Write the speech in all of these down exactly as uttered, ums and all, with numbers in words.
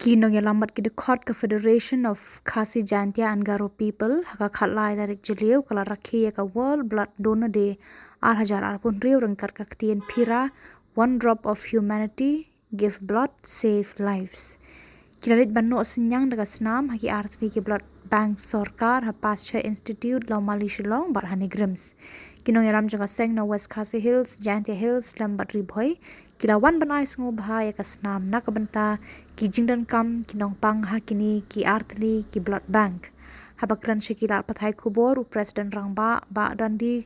Ki nongïalam bad ki dkhot ka Federation of Khasi Jaintia and Garo People ha ka khatlai tarik Jylliew ka la rakhe ïa ka World Blood Donor Day ar hajar arphew hynriew ryngkat ka ktien Phira, One Drop of Humanity, Give Blood, Save Lives. Ki la leit ban noh synñiang da ka snam ha ki artylli ki blood bank sorkar ha Pasteur Institute, Lawmali Shillong bad ha NEIGRIHMS. Ki nongïalam jong ka seng na West Khasi Hills, Jaintia Hills lem bad Ri Bhoi ki la wan ban ai sngewbha ïa ka snam na ka bynta ki jingdonkam ki nongpang ha kine ki artylli ki blood bank. Haba kren sha ki lad pathai khubor, u President Rangbah, Bah Dandi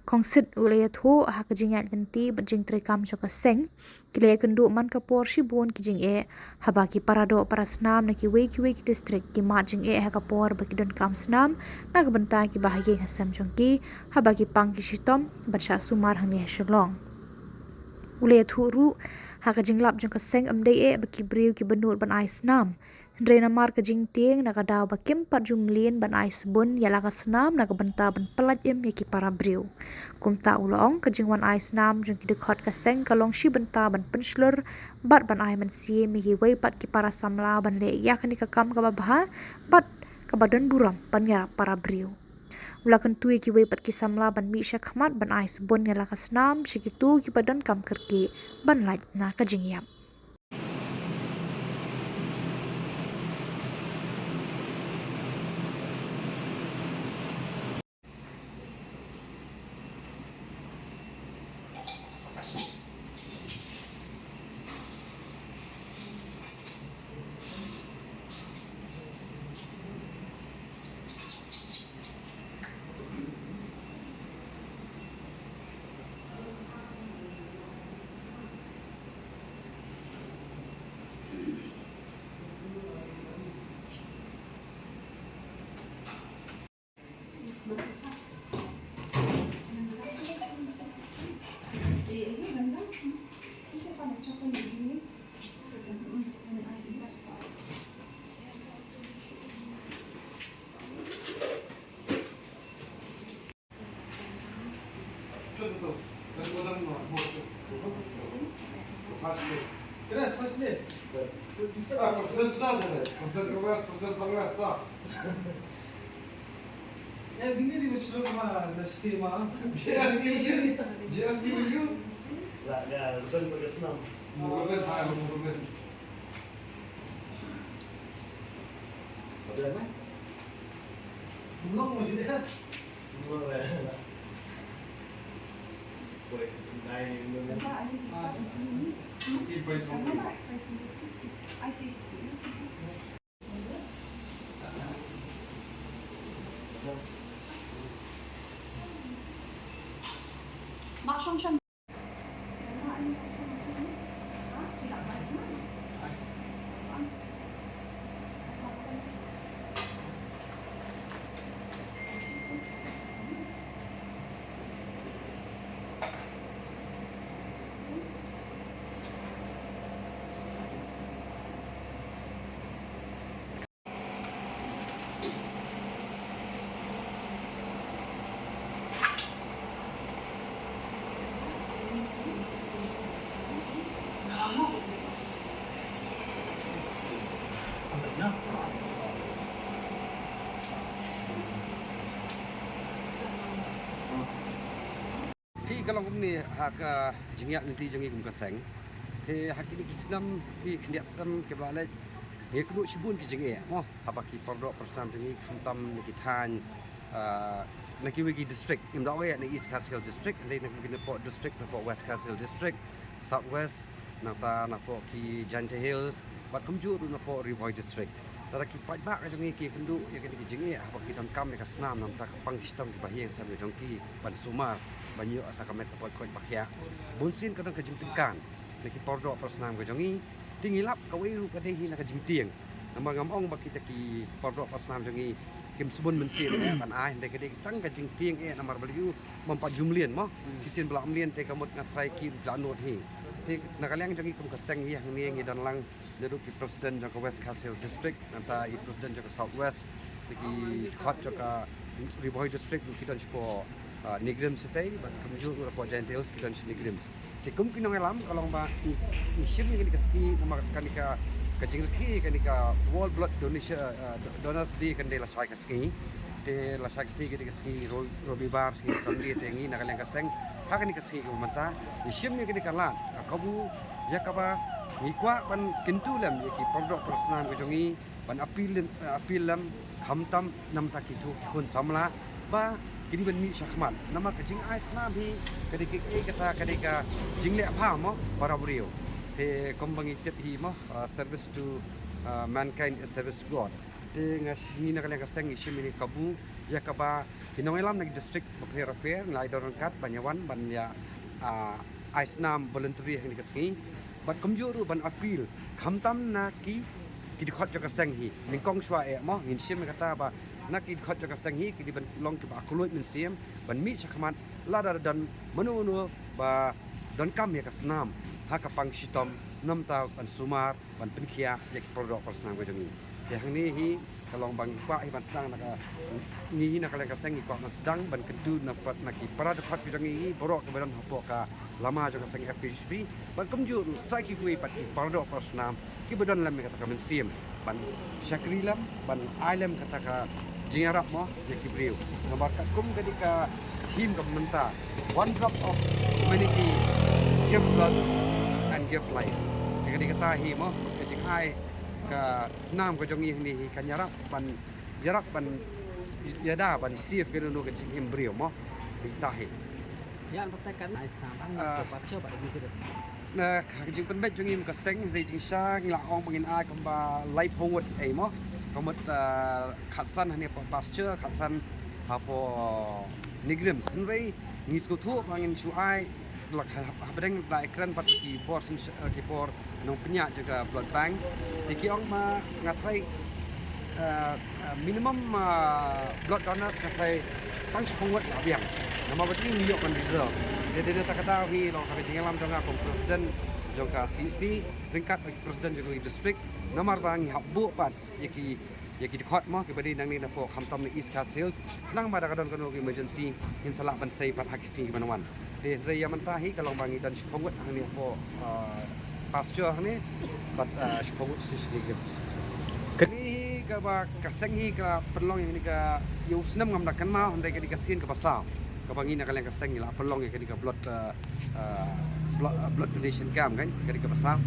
Khongsit, u la ïathuh ha ka jingïaid lynti bad jingtreikam jong ka seng, ki la ïakynduh man ka por shibun ki jingeh haba ki paradoh parasnam na kiwei kiwei ki district ki mad jingeh ha ka por ba ki donkam snam na ka bynta kiba ha ïing ha sem jong ki haba ki pang ki shitom ban shah sumar hangne ha Shillong. U la ïathuh ruh ha ka jinglap jong ka seng, ym dei eh ba ki briew kiba nud ban ai snam, hynrei namar ka jingtieng na ka daw ba kim pat ju mlien ban ai sbun ïa la ka snam na ka bynta ban pyllait im ïa ki para briew. Kumta u la ong, ka jingwan ai snam jong ki dkhot ka seng ka long shi bynta ban pynshlur bad ban ai mynsiem ïa kiwei pat ki para samla ban leh ïa kane ka kam kaba bha bad kaba don burom ban ïarap para briew. U la kyntu ïa kiwei pat ki samla ban mih shakhmat ban ai sbun ïa la ka snam sha kito kiba donkam kyrkieh ban lait na ka jingïap. Что ты там? Как вот давно? Вот. Пошли. Раз, пошли. А, пошли туда давай. Пошли другой раз, пошли за раз, да. Я говорю, вот что, ма, на что, ма? Just give you. Just give you. Lah, ya, betul, betul, senang. Mau betul, ah, mau betul. Betul, kan? Belum mau jelas. Te ka long kumne ha ka jingïaid lynti jong ngi kum ka seng. Te ha kine ki snem, ki khyndiat snem kiba la leit, ngi ïakynduh shibun ki jingeh, mo, haba ki paradoh parasnam jong ngi, khamtam na ki thaiñ, ah, na kiwei ki district, ngim da ong ïa na East Khasi Hills District, hynrei na kiwei ki, napoh district, napoh West Khasi Hills District, South West, nangta napoh ki Jaintia Hills, bad kumjuh ruh napoh Ri Bhoi District. Lada ki paidbah ka jong ngi ki ïakynduh ïa kine ki jingeh haba ki donkam ïa ka snam, namar ka pang ki shitom kiba ha ïing ha sem ka jong ki ban sumar, ban ïoh ïa ka met ka poi koit ba khiah. Bunsien ka don ka jingtyngkhan na ki paradoh parasnam ka jong ngi. Te ngi lap kawei ruh ka dei hi na ka jingtieng. Namar ngam ong ba kita ki paradoh parasnam jong ngi kim sbun mynsiem eh ban ai, hynrei ka dei tang ka jingtieng eh namar ba la ïoh bym pat ju mlien, mo. Hmm. Shisien ba la mlien te ka mut nga tharai ki ruh la nud hi. Te na ka liang jong ngi kum ka seng hi hangne ngi don lang naduh ki president jong ka West Khasi Hills District, nangta i president jong ka South West, te ki dkhot jong ka Ri Bhoi District ruh ki don shapoh, ah, NEIGRIHMS shatei, bad kumjuh ruh hapoh Jaintia Hills ki don sha NEIGRIHMS. Te kum ki nongïalam ka long ba ngi, ngi shim ïa kane ka sngi namar kane ka Ka jingrakhe kane ka World Blood Donation, uh, Donors Day kan dei lashai ka sngi. Te lashai ka sngi ka dei ka sngi Ro-, Robibar, sngi Sunday, te ngi na ka liang ka seng ha kane ka sngi kaba mynta ngi shim ïa kane ka lad, ka kabu ïa kaba ngi kwah ban kyntu lem ïa ki para doh para snam ka jong ngi, ban appeal, uh, appeal lem, khamtam namar ki tu ki khun samla ba ki dei ban mih shakhmat. Namar ka jingai snam hi ka dei ka, eh, kata ka dei ka jingleh bha mo para briew. Te kumba ngi tip hi mo, uh, service to, uh, mankind is service to God. Te nga shi-, ngi na ka liang ka seng ngi shim ïa kane ka kabu ïa kaba ki nongïalam na ki district bapher bapher ngi la ïadon ryngkat ban ïawan ban ïa, uh, ai snam voluntary ha kane ka sngi. Bad kumjuh ruh ban appeal khamtam na ki, ki dkhot jong ka seng hi. Nyngkong shuwa eh mo ngin shim ïa kata ba na ki dkhot jong ka seng hi ki dei ban long kiba khlaiñ mynsiem ban mih shakhmat lada don mano mano ba donkam ïa ka snam ha ka pang shitom, namar ban sumar ban pynkhiah ïa ki para doh para snam ka jong ngi. Te hangne hi ka long ba ngi kwah hi ban sdang na ka, ngi hi na ka liang ka seng ngi kwah ban sdang ban kyntu na pat na ki para dkhot ka jong ngi hi baroh kiba don hapoh ka lama jong ka seng F K J G P, bad kumjuh ruh sa kiwei pat ki para doh para snam kiba don lem ïa kata ka mynsiem ban shakri lem, ban ai lem kata ka jingïarap mo ïa ki briew. Namar katkum ka dei ka theme kaba mynta, "One drop of humanity, give blood and give life." Te ka dei kata hi mo, ka jingai ka snam ka jong ngi hangne hi kan ïarap ban, ïarap ban ïada ban save kano kano ka jingim briew mo. Dei kata hi. Ïa, batai kan ai snam bang, ah, pasture bad ngi kida. Na ka jingpynbeit jong ngi ka seng, hynrei jingshisha ngi la ong ba ngin ai kumba laiphew ngut ei mo. Ka mut, ah, khatsan hangne hapoh pasture, khatsan hapoh NEIGRIHMS. Hynrei ngi sngewthuh ba ngin shu ai la ha, hapdeng la kren bad ki bor syn, eh, ki bor nongpynïaid jong ka blood bank. Te ki ong ma nga trai, eh, eh, minimum, eh, blood donors nga trai tang shiphew ngut la biang. Namar ba ngi ïoh ban reserve. Te dei na kata ka daw hi long ha ka jingïalam jong nga kum president jong ka C C, ryngkat bad president jong ka district. Namar ba ngi hap buh pat ïa ki, ïa ki dkhot mo kiba dei nangne napoh khamtam na East Khasi Hills. Khnang ba da ka don kano ka emergency ngin sa lah ban sei pat ha ki sngi kiban wan. Te hynrei ïa mynta hi ka long ba ngi don shiphew ngut hangne hapoh, ah, pasture hangne bad, ah, shiphew ngut station. Kane hi kaba ka seng hi ka pynlong ïa kane ka, ïa u snem ngam da kynmaw, hynrei ka dei ka sien kaba saw kaba ngi na ka liang ka seng ngi la pynlong ïa kane ka blood, ah, ah, blood, ah, blood donation camp kan, ka dei kaba saw.